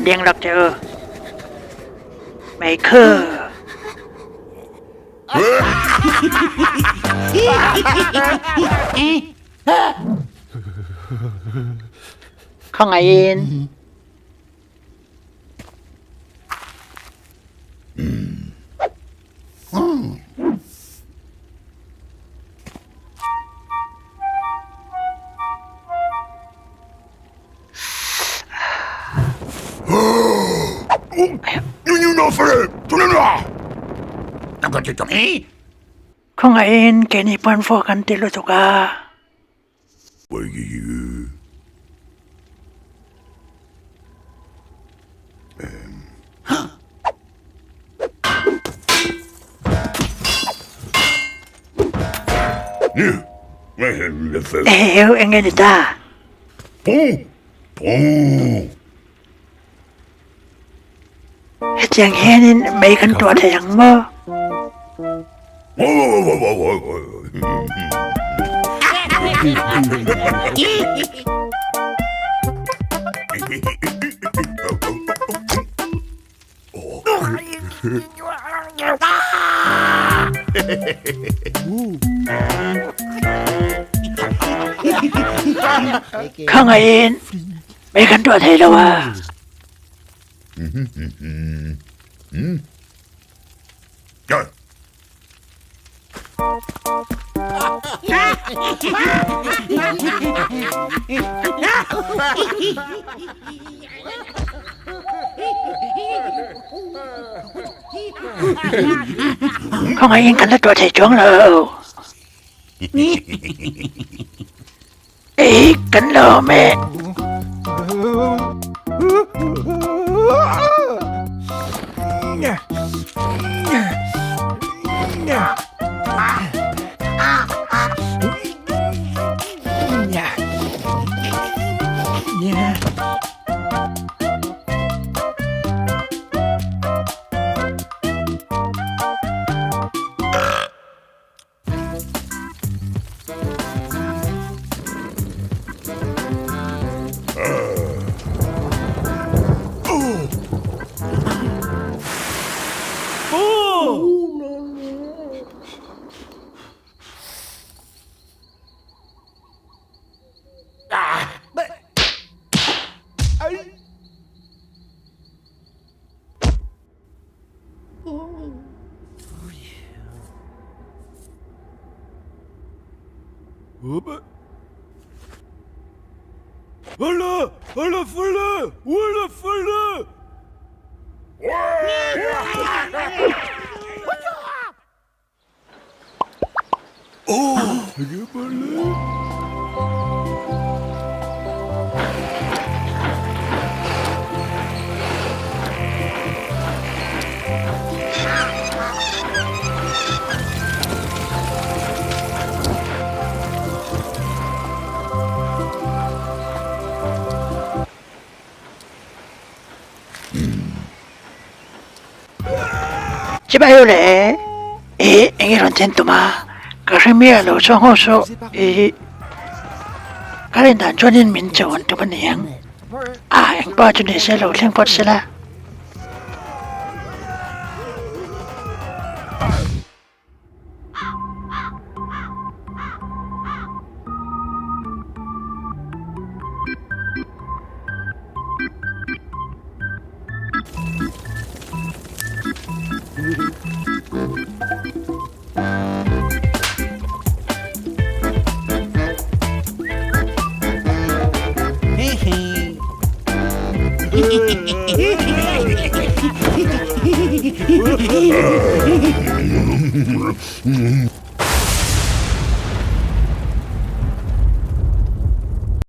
Ding lawk che u. Maker. Khawngaihin. Khawngaihin keini pawn fawh kan ti lutuk a. Eheu eng nge ni ta? Hetiang hianin mei kan tuah thei ang maw? Khawngaihin mei kan tuah thei lo a. Khawngaihin kan la tuah thei chuang lo. Ei, kan lawm e. Chibai u le, i eng i rawn then tum a, ka hre miah lo chuang ho chu i ka rin dan chuanin min cho an tum a ni ang. A eng pawh chu ni se lo thleng phawt sela.